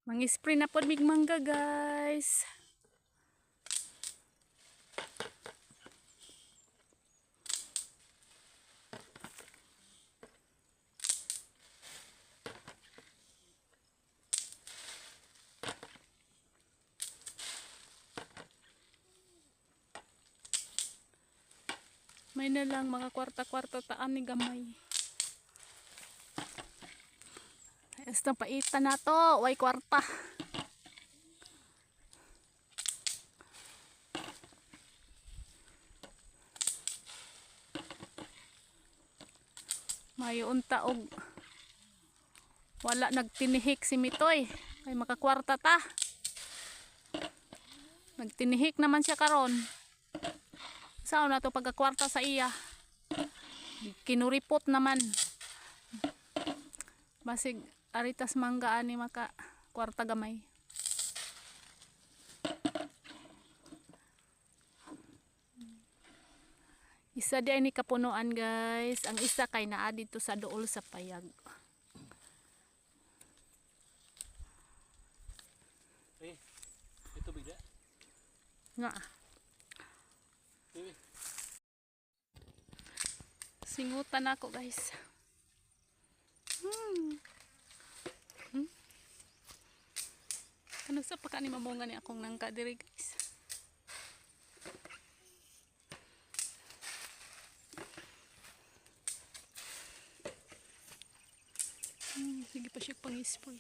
Mangi-spray na pod mig mangga, guys. May na lang mga kwarta-kwarta taan ni gamay. Ayos na paita na to. Way kwarta. Mayo unta og wala nagtinihik si Mitoy. Ay makakwarta ta. Nagtinihik naman siya karon. Saan na to pagkakwarta sa iya? Kinuripot naman. Basig aritas mangga ani maka kwarta gamay. Isa di ay ni kapunuan, guys. Ang isa kay naa dito sa dool sa payag. Eh, ito bigla. Nga. Baby. Singutan ako, guys. Ano sa pagka ni mamunga ni akong nangka diri, guys. Sige pa siya pang spray.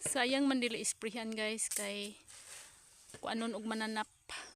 Sayang man dili isprehan, guys, kay kuanon og mananap.